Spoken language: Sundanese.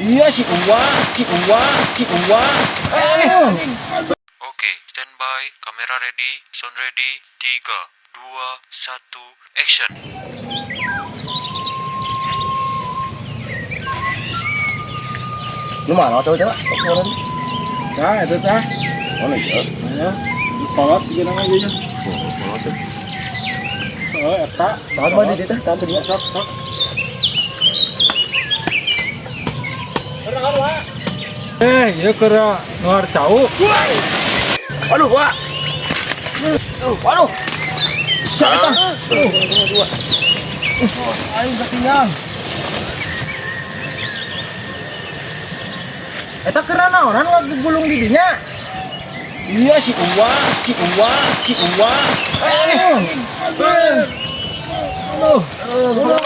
Iya si Uwa, si Uwa, si Uwa. Oke, standby, kamera ready, sound ready, 3, 2, 1, action. Lu mana tuh coba? Nah, itu tah. Mana ya? Ya, kolot gitu namanya ya. Kolot tuh. Oh, eta. Tahan mah di teh, tahan tuh dia. Sok, sok. Eh, ieu keur nuar cau. Aduh, Pak. Aduh. Siapa? Dua. Aing ketinggal. Eta keur naonan ngagulung di dinya? Iya si Uwa, si Uwa, si Uwa. Aduh. Aduh.